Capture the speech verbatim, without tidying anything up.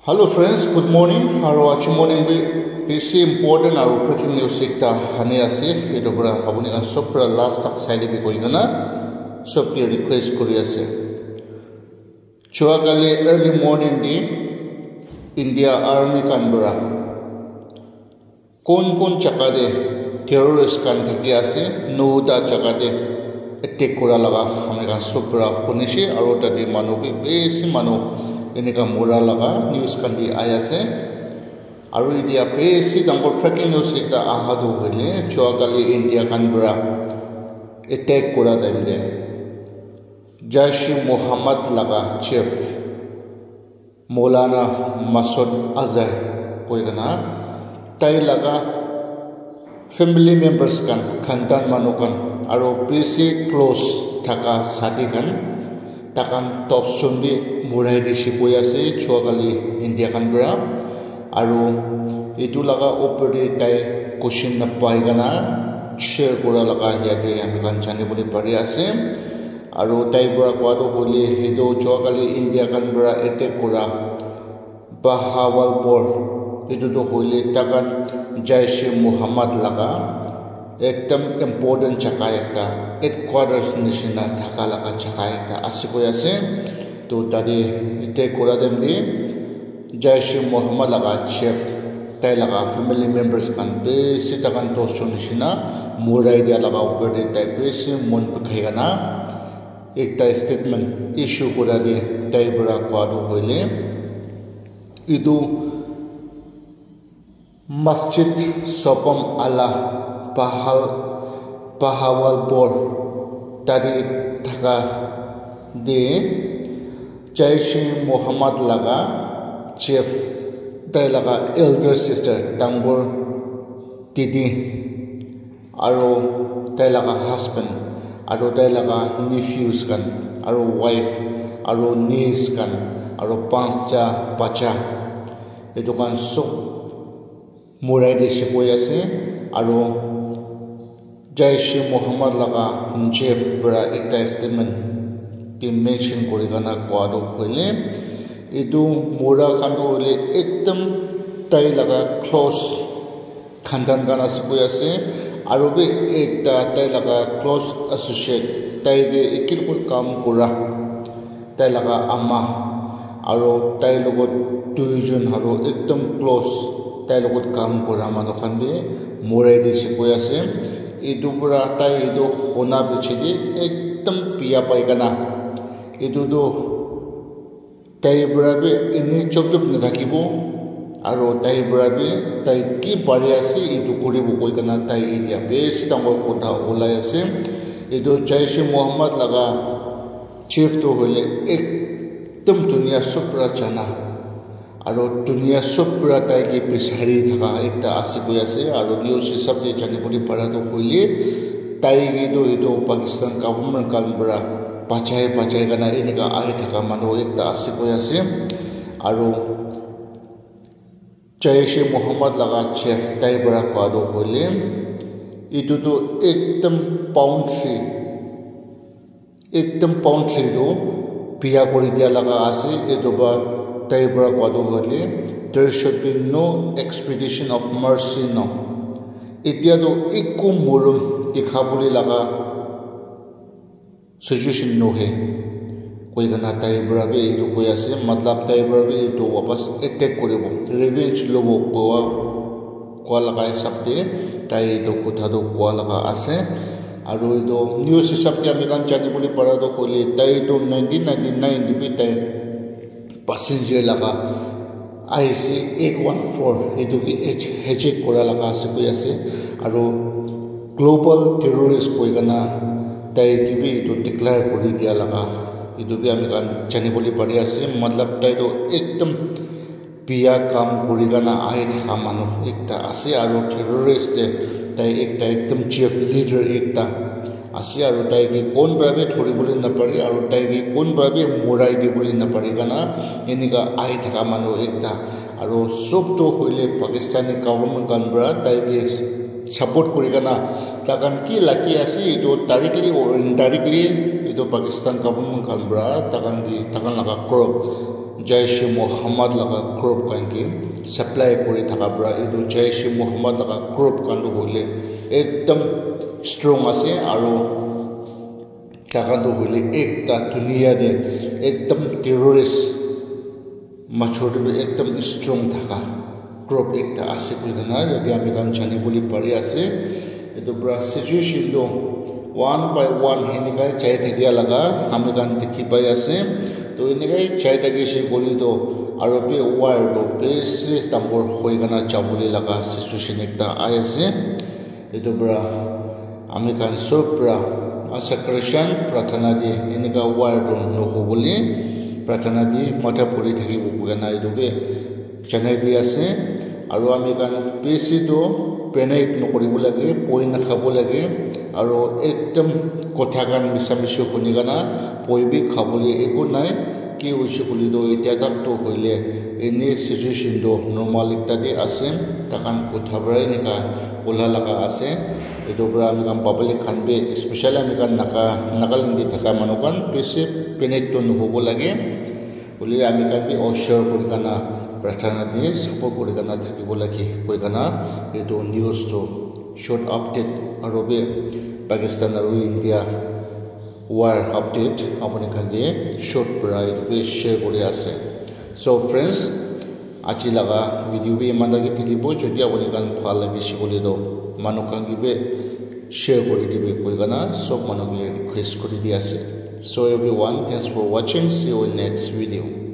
Hello friends, good morning. Aru aji morning bi bishi important aru breaking news ekta hani ase. Etu para apuni khan sob para last tak sai dibi koi kena sob ke request kuri ase. Jua kali early morning di India Army khan para kon kon jaga te terrorist khan thaki ase, nouta jaga te attack kura laga ami khan sob para huni se, aru tate manu bi bishi manu enika mura laga news khan bi ahi ase. Aru etia bishi dangor breaking news ekta aha tu hoile, jua kali India khan para attack kura time te Jaish-e-Mohammed laga chief Maulana Masood Azhar koi kena tai laga family members khan, khandan manu khan, aru bishi close thaka sati khan, takhan dosh jon bi murai dise koi ase, jua kali India khan para. Aru etu laga upor te tai question napai kena share kura laga yate ami khan jani bole pari ase. Aru tai para koa tu hoile, etu jua kali India khan para attack kura Bahawalpur, etu tu hoile takhan Jaish-e-Mohammed laga ekdam important jaga ekta, headquarters nishina thaka laga jaga ekta ase koi ase. To tate attack kura time te Jaish-e-Mohammed laga chief, tai laga family members khan bishi, takhan dosh jon nishina murai dia laga upor te tai bishi mon dukhai kena ekta statement issue kura te tai para koa tu hoile, etu Masjid Sobom Ala Bahal Bahawalpur tate thaka te Jaish-e-Mohammed laga chief, tai laga elder sister, dangor didi, aru tai laga husband, aru tai laga nephews khan, aru wife, aru niece khan, aru panchta bacha, etu khan sob murai dise koi ase. Aru Jaish-e-Mohammed laga chief para ekta statement te mention kuri kena koa tu hoile, etu mura khan tu hoile ekdam tai laga close khandan khan ase koi ase, aru bi ekta tai laga close associate, tai ke ekelot kam kura, tai laga ama, aru tai logot duijon aru ekdam close, tai logot kam kura manu khan bi murai dise koi ase. Etu para tai etu hona piche te ekdam biya pai kena, etu tu tai para bi eni chop chop nathakibo, aru tai para bi tai ki pari ase etu kuribo koi kena tai etia bishi dangor kotha ulai ase. Etu Jaish-e-Mohammed laga chief tu hoile ekdam dunia sob para jana, aru dunia sob para tai ke bisari thaka ekta ase koi ase, aru news hisab te jani bole para tu hoile tai ke tu etu Pakistan government khan para bachai bachai kena enika ahi thaka manu ekta ase koi ase. Aru Jaish-e-Mohammed laga chief tai para koa tu hoile, etu tu ekdam boundary, ekdam boundary tu biya kuri dia laga ase. Etu para tai para koa tu hoile, there should be no expedition of mercy, no. Etia tu eku morom dikha bole laga situation nohoi koi kena tai para bi etu koi ase, matlab tai para bi etu wapas attack kuribo, revenge lobo koa, koa laga hisab te tai etu kotha tu koa laga ase. Aru etu news hisab te ami khan jani bole para tu hoile tai tu nineteen ninety nine te bi tai passenger laga I C eight one four etu ke hijack kura laga ase koi ase, aru global terrorist koi kena tai ke bi etu declare kuri dia laga etu bi ami khan jani bole pari ase. Matlab tai tu ekdam biya kam kuri kena ahi thaka manu ekta ase, aru terrorist te tai ekta ekdam chief leader ekta ase, aru tai ke kon para bi thori bole na pare, aru tai ke kon para bi murai di bole na pare kena enika ahi thaka manu ekta. Aru sob tu hoile Pakistani government khan para tai ke support kuri kena takhan ki lagi ase etu directly or indirectly etu Pakistan government khan para takhan ke takhan laga crop Jaish-e-Mohammed laga group khan ke supply kuri thaka para etu Jaish-e-Mohammed laga group khan tu hoile ekdam strong ase, aru takhan tu hoile ekta dunia te ekdam terrorist major te tu ekdam strong thaka group ekta ase koi kena yate ami khan jani bole pari ase. Etu para situation tu one by one henika jai thakia laga ami khan dikhi pai ase. To enika jai thaki se kole tu aru bi war tu bishi dangor hoi kena jabole laga situation ekta ahi ase. Etu para ami khan sob para asa Christian pratana te enika war tu nohobole pratana te matha phuri thakibo koi kena etu bi janai di ase. Aru ami khan bishi tu panic nokoribo lage, bhoi nakhabo lage, aru ekdam kotha khan misa mishi huni kena bhoi bi khabole eku nai. Ki hoise koile tu etia tak tu hoile ene situation tu normal ekta te ase, takhan kotha para enika ola laga ase. Etu para ami khan public khan bi, especially ami khan Naga, Nagaland te thaka manu khan bishi panic tu nohobo lage. Hoile ami khan bi assure kuri kena pratana te support kuri kena thakibo lage koi kena etu news tu short update aru bi Pakistan aru India war update apuni khan ke short para etu ke share kuri ase. So friends, aji laga video bi iman taki thakibo. Jodi apuni khan bhal lagise koile tu manu khan ke bi share kuri dibi koi kena sob manu ke request kuri di ase. So everyone, thanks for watching. See you in next video.